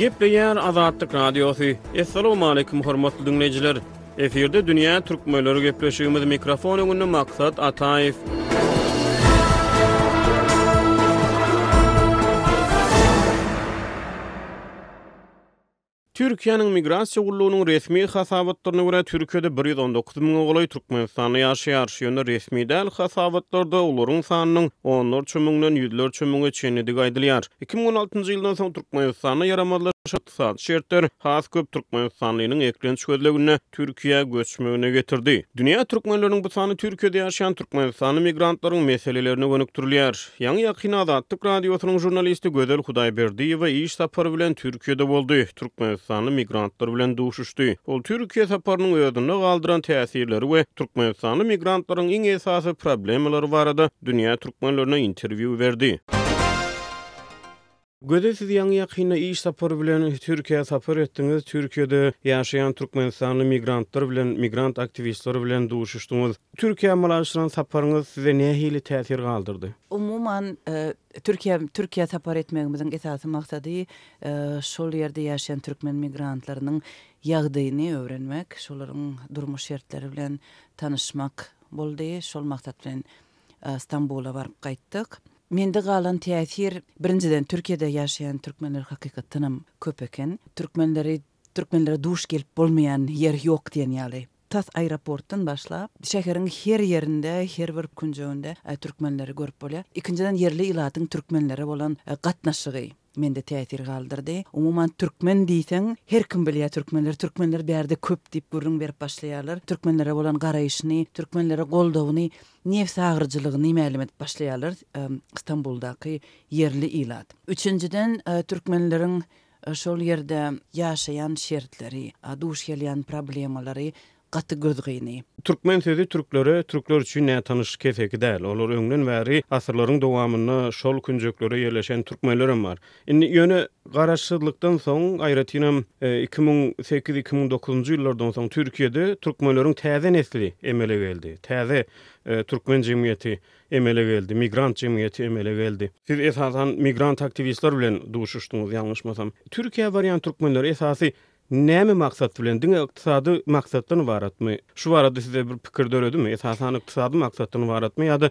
Gepleýär Azatlyk Radiosy. Assalamualaikum hormatly diňleýjiler. Efirde dünýä türkmenleri gepleşigimiz mikrofon öňünde Maksat Ataýew. Türkiýäniň Migrasiýa gullugynyň resmi hasabatlaryna görä, Türkiýede 119 müňe golaý türkmenistanly ýaşaýar. Ýöne resmi däl hasabatlarda olaryň sanynyň onlarça müňden ýüzlerçe müňe çenlidigi aýdylýar. 2016-njy ýyldan soň Türkmenistanda ýaramazlaşan ykdysady şertler has köp türkmenistanlynyň eklenç gözleginde Türkiýä göçmegine getirdi. Dünýä türkmenleriniň bu sany Türkiýede ýaşaýan türkmenistanly migrantlaryň meselelerine gönükdirilýär. Ýaňy-ýakynda Azatlyk Radiosynyň žurnalisti Gözel Hudaýberdiýewa iş sapary bilen Türkiýede boldy, türkmenistanly migrantlar bilen duşuşdy. Ol Türkiýe saparynyň özünde galdyran täsirleri we türkmenistanly migrantlaryň iň esasy problemalary barada dünýä türkmenlerine interwýu berdi. Gözel siz ýaňy-ýakynda iş sapary bilen Türkiýä sapar etdiňiz, Türkiýede ýaşaýan türkmenistanly migrantlar bilen, migrant aktiwistleri bilen duşuşdyňyz. Türkiýä amala aşyran saparyňyz size nähili täsir galdyrdy? Umuman, Türkiýä Türkiýä sapar etmegimiziň esasy maksady şol ýerde ýaşaýan türkmen migrantlarynyň ýagdaýyny öwrenmek, şolaryň durmuş şertleri bilen tanyşmak boldy. Şol maksat bilen Stambula baryp gaýtdyk. Mende galan täsir, birinjiden, Türkiýede ýaşaýan türkmenler hakykatdanam köp eken. Türkmenleri, türkmenlere duş gelip bolmaýan ýer ýok diýen ýaly. Tas aeroportdan başlap, şäheriň her ýerinde, her bir künjeginde türkmenleri görüp bolýar. Ikinjiden, ýerli ilatyň türkmenlere bolan gatnaşygy. Mende täsir galdyrdy. Umuman türkmen diýseň her kim bilýär türkmenleri, türkmenler bärde köp diýip gürrüň berip başlaýarlar. Türkmenlere bolan garaýşyny, türkmenlere goldawyny, nebsagyryjylygyny mälim edip başlaýarlar Stambuldaky ýerli ilat. Üçünjiden türkmenleriň şol ýerde ýaşaýan şertleri, duş gelýän problemalary gaty gözgyny. Türkmen sözi türklere, türkler üçin nätanyş keseki däl. Olar öňden bäri asyrlaryň dowamynda şol künjeklere ýerleşen türkmenlerem bar. Indi ýöne garaşsyzlykdan soň, aýratynam 2008, 2009-njy ýyllardan soň Türkiýede türkmenleriň täze nesli emele geldi. Täze türkmen jemgyýeti emele geldi, migrant jemgyýeti emele geldi. Siz esasan migrant aktiwistler bilen duşuşdyňyz ýalňyşmasam. Türkiýä barýan türkmenler esasy Näme maksat bilen? Diňe ykdysady maksatdan ybaratmy? Şu barada size bir pikir döredimi? Esasan ykdysady maksatdan ybaratmy ýa-da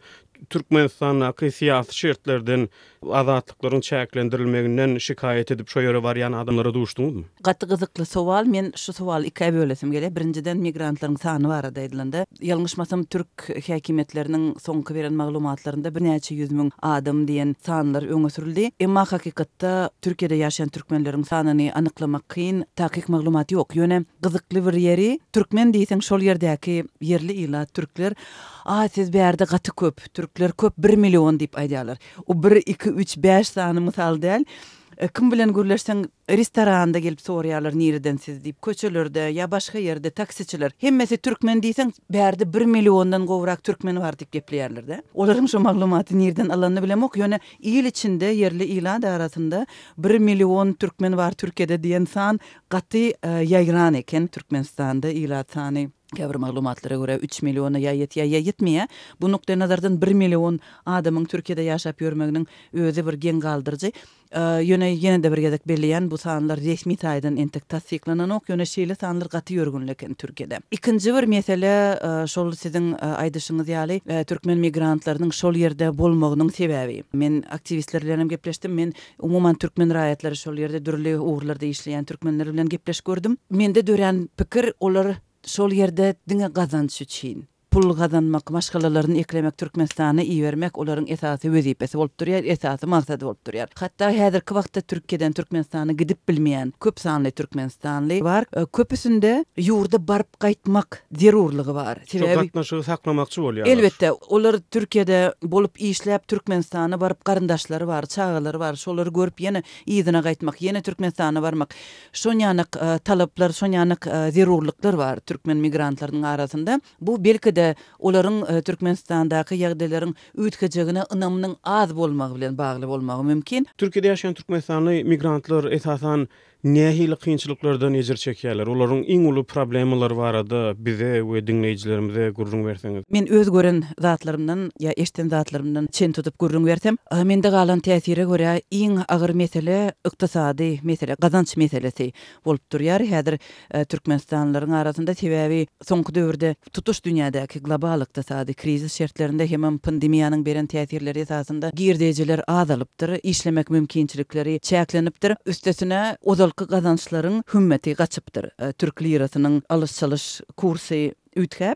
Türkmenistandaky syýasy şertlerden, azatlyklaryň çäklendirilmeginden şikaýat edip şo ýere barýan adamlara duşduňyzmy? Gaty gyzykly sowal. Men şu sowaly ikä bölesim gelýär. Birinjiden migrantlaryň sany barada aýdylanda, ýalňyşmasam türk häkimiýetleriniň soňky beren maglumatlarynda birnäçe ýüz müň adam diýen sanlar öňe sürüldi. Emma hakykatda Türkiýede ýaşaýan türkmenleriň sanyny anyklamak kyn, takyk maglumat ýok. Ýöne gyzykly bir ýeri, türkmen diýseň şol ýerdäki ýerli ilat, türkler, A, siz bärde gaty köp, türkler köp, bir million diýip aýdýarlar. O bir, iki, üç, bäş sany mysal däl. Kim bilen gürleşseň, restoranda gelip soraýarlar nireden siz diýip, köçelerde ýa başga ýerde taksiçiler. Hemmesi türkmen diýseň, bärde bir milliondan gowrak türkmen bar diýip gepleýärler-de. Olaryň şo maglumaty nirden alanyny bilemok, ýöne il içinde, ýerli ilat arasynda bir million türkmen bar Türkiýede diýen san gaty ýaýran eken. Türkmenistanda ilat sany käbir maglumatlara görä üç milliona ýa ýetýär, ýa ýetmeýär. Bu nukdaýnazardan bir million adamyň Türkiýede ýaşap ýörmeginiň özi bir geň galdyryjy. Ýöne ýene-de bir gezek belleýän, bu sanlar resmi taýdan entek tassyklananok, ýöne şeýle sanlar gaty ýörgünli eken Türkiýede. Ikinji bir mesele şol siziň aýdyşyňyz ýaly türkmen migrantlarynyň şol ýerde bolmagynyň sebäbi. Men aktiwistler bilen hem gepleşdim, men umuman türkmen raýatlary şol ýerde dürli ugurlarda işleýän türkmenler bilen gepleşip gördüm. Mende dörän pikir olar şol ýerde diňe gazanç üçin. Pul gazanmak, maşgalalaryny eklemek, Türkmenistana ibermek olaryň esasy wezipesi bolup durýar, esasy maksady bolup durýar. Hatda häzirki wagtda Türkiýeden Türkmenistana gidip bilmeýän köp sanly türkmenistanly bar. Köpüsinde ýurda baryp gaýtmak zerurlygy bar. Şo gatnaşygy saklamakçy bolýarlar. Elbetde, olar Türkiýede bolup işläp Türkmenistana baryp garyndaşlary bar, çagalary bar, şolary görüp ýene yzyna gaýtmak, ýene Türkmenistana barmak. Şonýanak talaplar, şonýanak zerurlyklar bar türkmen migrantlarynyň arasynda. Bu, belki-de, olaryň Türkmenistandaky ýagdaýlaryň üýtgejegine ynamynyň az bolmagy bilen bagly bolmagy mümkin. Türkiýede ýaşaýan türkmenistanly migrantlar, esasan, Nähili kynçylyklardan ejir çekýärler? Olaryň iň uly problemalary barada bize we diňleýjilerimize gürrüň berseňiz. Men öz gören zatlarymdan ýa eşden zatlarymdan çen tutup gürrüň bersem, mende galan täsire görä iň agyr mesele ykdysady mesele, gazanç meselesi bolup durýar häzir türkmenistanlylaryň arasynda. Sebäbi soňky döwürde tutuş dünýädäki global ykdysady krizis şertlerinde hemem pandemiýanyň beren täsirleri esasynda girdejiler azalypdyr, işlemek mümkinçilikleri çäklenipdir. Üstesine, ozalky gazançlaryň hümmeti gaçypdyr. Türk lirasynyň alyş-çalyş kursy üýtgäp,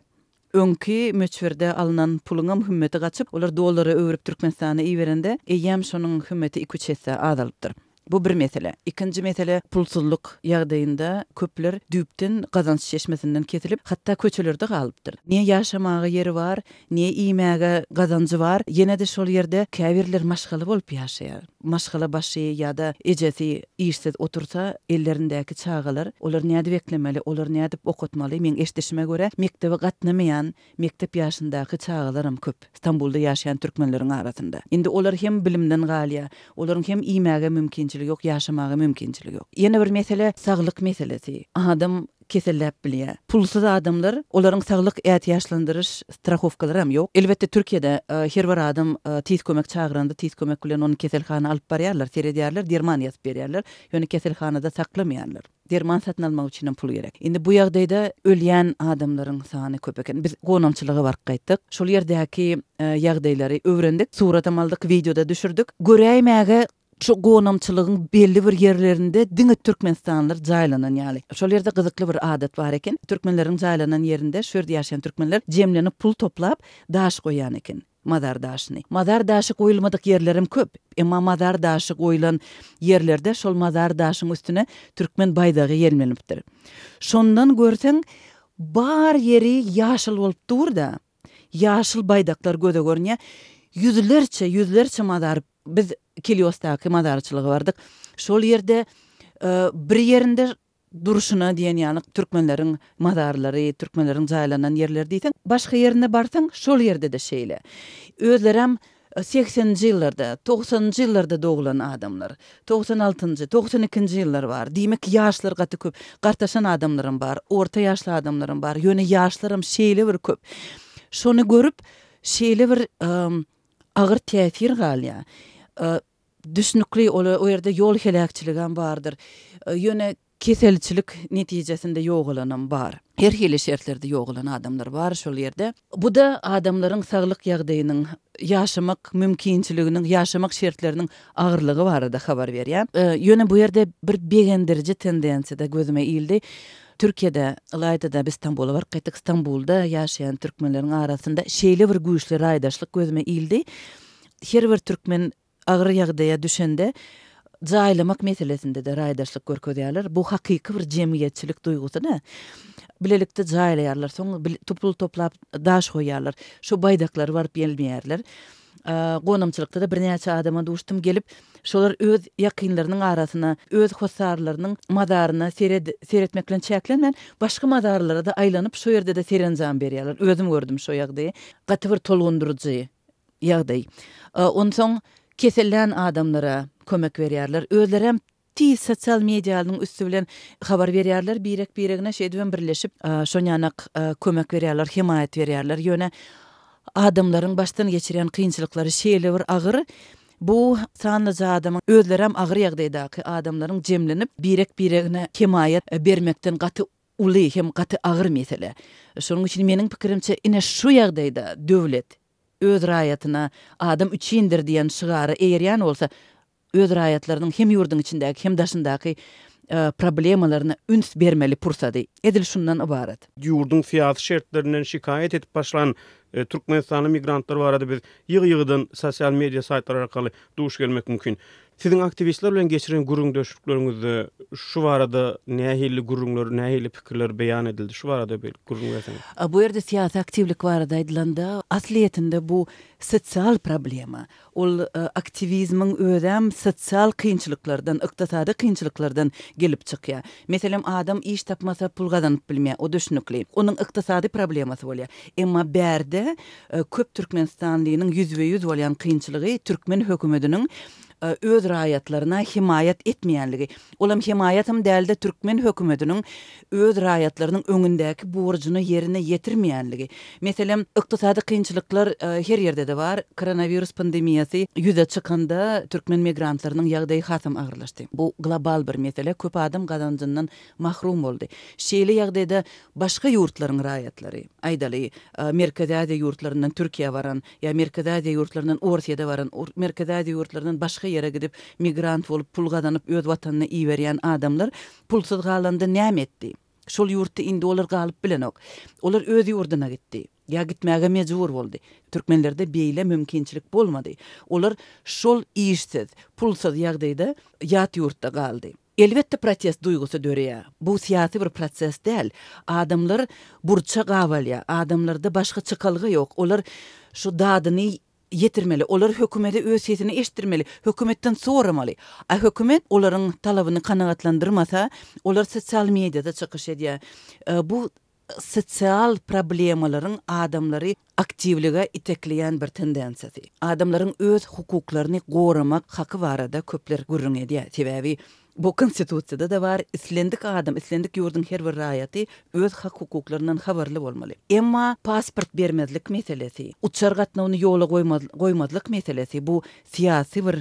öňki möçberde alnan puluňam hümmeti gaçyp, olar dollara öwrüp Türkmenistana iberende, eýýäm şonuň hümmeti iki-üç esse azalypdyr. Bu bir mesele. Ikinji mesele, pulsuzlyk ýagdaýynda köpler düýpden gazanç çeşmesinden kesilip, hatda köçelerde galypdyr. Ne ýaşamaga ýeri bar, ne iýmäge gazanjy bar, ýene-de şol ýerde käbirler maşgala bolup ýaşaýar. Maşgala başy ýa-da ejesi işsiz otursa, ellerindäki çagalar, olary nädip eklemeli, olary nädip okatmaly, meň eşidişime görä, mekdebe gatnamaýan Mekdep ýaşyndaky çagalaram köp Stambulda ýaşaýan türkmenleriň arasynda. Indi olar hem bilimden galýar. Olaryň hem iýmäge mümkinçiligi ýok, ýaşamaga mümkinçiligi ýok. Ýene bir mesele saglyk meselesi. Adam keselläp bilýär. Pulsuz adamlar, olaryň saglyk ätiýaçlandyryş strahowkalaram ýok. Elbetde Türkiýede her bir adam tiz kömek çagyranda tiz kömek bilen ony keselhana alyp barýarlar, seredýärler, derman ýazyp berýärler. Ýöne keselhanada saklamaýarlar. Derman satyn almak üçinem pul gerek. Indi bu ýagdaýda ölýän adamlaryň sany köp eken. Biz gonamçylyga baryp gaýtdyk. Şol ýerdäki ýagdaýlary öwrendik. Suratam aldyk, wideo-da düşürdik. Göräýmäge şu gonamçylygyň belli bir ýerlerinde diňe türkmenistanlylar jaýlanan ýaly. Şol ýerde gyzykly bir adat bar eken. Türkmenleriň jaýlanan ýerinde şu ýerde ýaşaýan türkmenler jemlenip pul toplap, daş goýýan eken. Mazar daşyny. Mazar daşy goýulmadyk ýerlerem köp. Emma mazar daşy goýlan ýerlerde şol mazar daşyň üstüne türkmen baýdagy ýelmenipdir. Şondan görseň, bar ýeri ýaşyl bolup dur-da. Ýaşyl baýdaklar göze görünýär. Ýüzlerçe, ýüzlerçe mazar. Biz Kiliosdaky mazarçylyga bardyk. Şol ýerde bir ýerinde durşuna diýen ýaly türkmenleriň mazarlary, türkmenleriň jaýlanan ýerleri diýseň, başga ýerine barsaň, şol ýerde-de şeýle. Özlerem segseninji ýyllarda, togsanynjy ýyllarda doglan adamlar. 96 altynjy, 92 ikinji ýyllar bar. Diýmek, ýaşlar gaty köp. Gartaşan adamlaram bar, orta ýaşly adamlaram bar. Ýöne ýaşlaram şeýle bir köp. Şony görüp, şeýle bir agyr täsir galýar. Düşnükli, ol o ýerde ýol heläkçiligem bardyr. Ýöne keselçilik netijesinde ýogalanam bar. Her hili şertlerde ýogalan adamlar bar şol ýerde. Bu-da adamlaryň saglyk ýagdaýynyň, ýaşamak mümkinçiliginiň, ýaşamak şertleriniň agyrlygy barada habar berýär. Ýöne bu ýerde bir begendiriji tendensiýa-da gözüme ildi. Türkiýede, ylaýta-da biz Stambula baryp gaýtdyk, Stambulda ýaşaýan türkmenleriň arasynda şeýle bir güýçli raýdaşlyk gözüme ildi. Her bir türkmen agyr ýagdaýa düşende jaýlamak meselesinde-de raýdaşlyk görkezýärler. Bu hakyky bir jemgyýetçilik duýgusy-da. Bilelikde jaýlaýarlar, soň pul toplap daş goýýarlar. Şo baýdaklary baryp ýelmeýärler. Gonamçylykda-da birnäçe adama duşdum, gelip, şolar öz ýakynlarynyň arasyna, öz hossarlarynyň mazaryna sered seretmek bilen çäklenmän, başga mazarlara-da aýlanyp, şo ýerde-de serenjam berýärler. Özüm gördüm şo ýagdaýy. Gaty bir tolgundyryjy. ýagdaý. Onsoň kesellän adamlara kömek berýärler. Özlerem tiz sosial medianyň üsti bilen habar berýärler birek-biregine, şeýdibem birleşip, şonýanak kömek berýärler, hemaýat berýärler. Ýöne adamlaryň başdan geçirýän kynçylyklary şeýle bir agyr, bu sanlyja adamyň, özlerem agyr ýagdaýdaky adamlaryň jemlenip, birek-biregine hemaýat bermekden gaty uly hem gaty agyr mesele. Şonuň üçin meniň pikirimçe, ine şu ýagdaýda döwlet öz raýatyna adam üçindir diýen şygara eýerýän bolsa, öz raýatlarynyň hem ýurduň içindäki, hem daşyndaky problemalaryna üns bermeli pursady edil şundan ybarat. Ýurduň syýasy şertlerinden şikaýat edip başlan türkmenistanly migrantlar barada biz ýygy-ýygydan sosial media saýtlary arkaly duş gelmek mümkin. Siziň aktiwistler bilen geçiren gürrüňdeşlikleriňizde şu barada nähili gürrüňler, nähili pikirler beýan edildi? Şu barada bir gürrüň berseňiz. Bu ýerde syýasy aktiwlik barada aýdylanda, aslyýetinde bu sosial problema. Ol aktiwizmiň özem sosial kynçylyklardan, ykdysady kynçylyklardan gelip çykýar. Meselem, adam iş tapmasa pul gazanyp bilmeýär, o düşnükli. Onuň ykdysady problemasy bolýar. Emma bärde köp türkmenistanlynyň ýüzbe-ýüz bolýan kynçylygy türkmen hökümetiniň. öz raýatlaryna hemaýat etmeýänligi, olam hemaýatam däl-de türkmen hökümetiniň öz raýatlarynyň öňündäki borjuny ýerine ýetirmeýänligi. Meselem, ykdysady kynçylyklar her ýerde-de bar. Koronawirus pandemiýasy ýüze çykanda türkmen migrantlarynyň ýagdaýy hasam agyrlaşdy. Bu global bir mesele, köp adam gazanjyndan mahrum boldy. Şeýle ýagdaýda başga ýurtlaryň raýatlary, aýdaly, Merkezi Aziýa ýurtlaryndan Türkiýä baran ýa Merkezi Aziýa ýurtlaryndan Orsýede baran, Merkezi Aziýa ýurtlaryndan başga ýere gidip migrant bolup pul gazanyp öz watanyna iberýän adamlar pulsuz galanda näme etdi? Şol ýurtda indi olar galyp bilenok. Olar öz ýurduna gitdi. Ýa gitmäge mejbur boldy. Türkmenlerde beýle mümkinçilik bolmady. Olar şol işsiz, pulsuz ýagdaýda ýat ýurtda galdy. Elbetde protest duýgusy döreýär. Bu syýasy bir proses däl. Adamlar burça gabalýar. Adamlarda başga çykalga ýok. Olar şu dadyny ýetirmeli. Olar hökümete öz sesini eşitdirmeli. Hökümetden soramaly. A hökümet olaryň talabyny kanagatlandyrmasa, olar sosial mediada çykyş edýär. Bu sosial problemalaryň adamlary aktiwlige itekleýän bir tendensiýasy. Adamlaryň öz hukuklaryny goramak haky barada köpler gürrüň edýär. Sebäbi bu Konstitusiýada-da bar, islendik adam, islendik ýurduň her bir raýaty öz hak-hukuklaryndan habarly bolmaly. Emma pasport bermezlik meselesi, uçar gatnawyny ýola goýmazlyk meselesi bu syýasy bir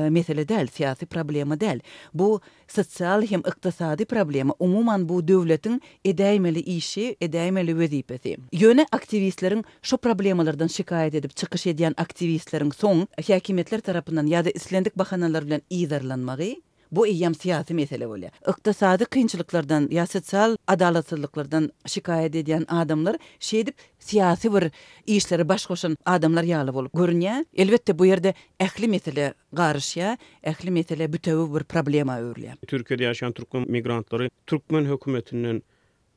mesele däl, syýasy problema däl. Bu sosial hem ykdysady problema, umuman bu döwletiň edäýmeli işi, edäýmeli wezipesi. Ýöne aktiwistleriň şo problemalardan şikaýat edip çykyş edýän aktiwistleriň soň häkimiýetler tarapyndan ýa-da islendik bahanalar bilen yzarlanmagy, bu eýýäm syýasy mesele bolýar. Ykdysady kynçylyklardan ýa sosial adalatsyzlyklardan şikaýat edýän adamlar şeýdip syýasy bir işlere baş goşan adamlar ýaly bolup görünýär. Elbetde bu ýerde ähli mesele garyşýar, ähli mesele bütewi bir problema öwrülýär. Türkiýede ýaşaýan türkmen migrantlary türkmen hökümetinden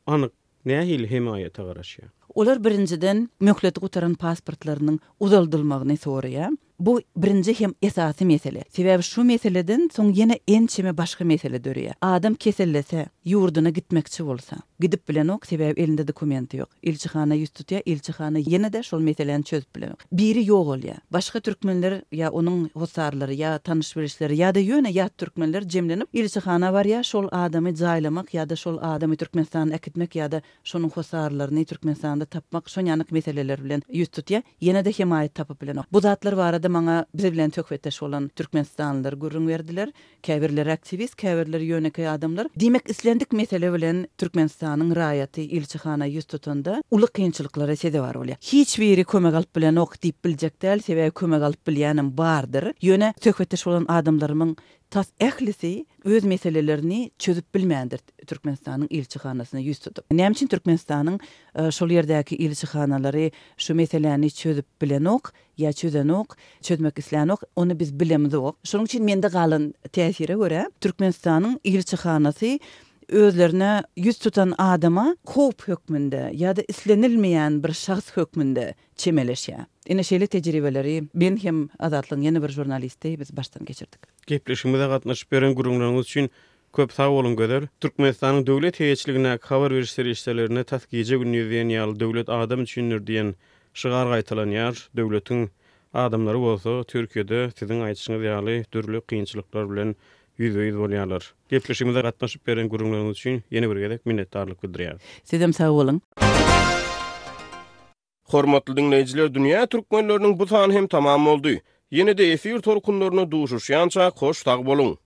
anyk nähili hemaýata garaşýar? Olar birinjiden, möhleti gutaran pasportlarynyň uzaldylmagyny soraýar. Bu birinji hem esasy mesele. Sebäbi şu meseleden soň ýene ençeme başga mesele döreýär. Adam kesellese, ýurduna gitmekçi bolsa, gidip bilenok, sebäbi elinde dokumenti ýok. Ilçihana ýüz tutýar, ilçihana ýene-de şol meseläni çözüp bilenok. Biri ýogalýar. Başga türkmenler ýa onuň hossarlary, ýa tanyş-bilişleri, ýa-da ýöne ýat türkmenler jemlenip ilçihana barýar, şol adamy jaýlamak ýa-da şol adamy Türkmenistana äkitmek ýa-da şonuň hossarlaryny Türkmenistanda tapmak şonýanak meseleler bilen ýüz tutýar. Ýene-de hemaýat tapyp bilenok. Bu zatlar barada maňa biz bilen söhbetdeş bolan türkmenistanlylar gürrüň berdiler. Käbirleri aktiwist, käbirleri ýönekeý adamlar. Diýmek, islendik mesele bilen Türkmenistanyň raýaty ilçihana ýüz tutanda uly kynçylyklara sezewar bolýar. Hiç biri kömek alyp bilenok diýip biljek däl, sebäbi kömek alyp bilýänem bardyr. Ýöne söhbetdeş bolan adamlarymyň tas ählisi öz meselelerini çözüp bilmändir Türkmenistanyň ilçihanasyna ýüz tutup. Näme üçin Türkmenistanyň şol ýerdäki ilçihanalary şu meseläni çözüp bilenok ýa çözenok, çözmek islänok, ony biz bilemzok. Şonuň üçin mende galan täsire görä, Türkmenistanyň ilçihanasy özlerine ýüz tutan adama howp hökmünde ýa-da islenilmeýän bir şahs hökmünde çemeleşýär. Ine şeýle tejribeleri men hem Azatlygyň ýene bir žurnalisti biz başdan geçirdik. Gepleşigimize gatnaşyp beren gürrüňleriňiz üçin köp sag boluň Gözel. Türkmenistanyň döwlet eýeçiligindäki habar beriş serişdelerinde tas gije-gündiz diýen ýaly Döwlet adam üçindir diýen şygar gaýtalanýar. Döwletiň adamlary bolsa Türkiýede siziň aýdyşyňyz ýaly dürli kynçylyklar bilen ýüzbe-ýüz bolýarlar. Gepleşigimize gatnaşyp beren gürrüňleriňiz üçin ýene bir gezek minnetdarlyk bildirýäris. Sizem sag boluň. Hormatly diňleýjiler dünýä türkmenleriniň bu sany hem tamam boldy. Ýene-de efir tolkunlarynda duşuşýançak hoş sag boluň.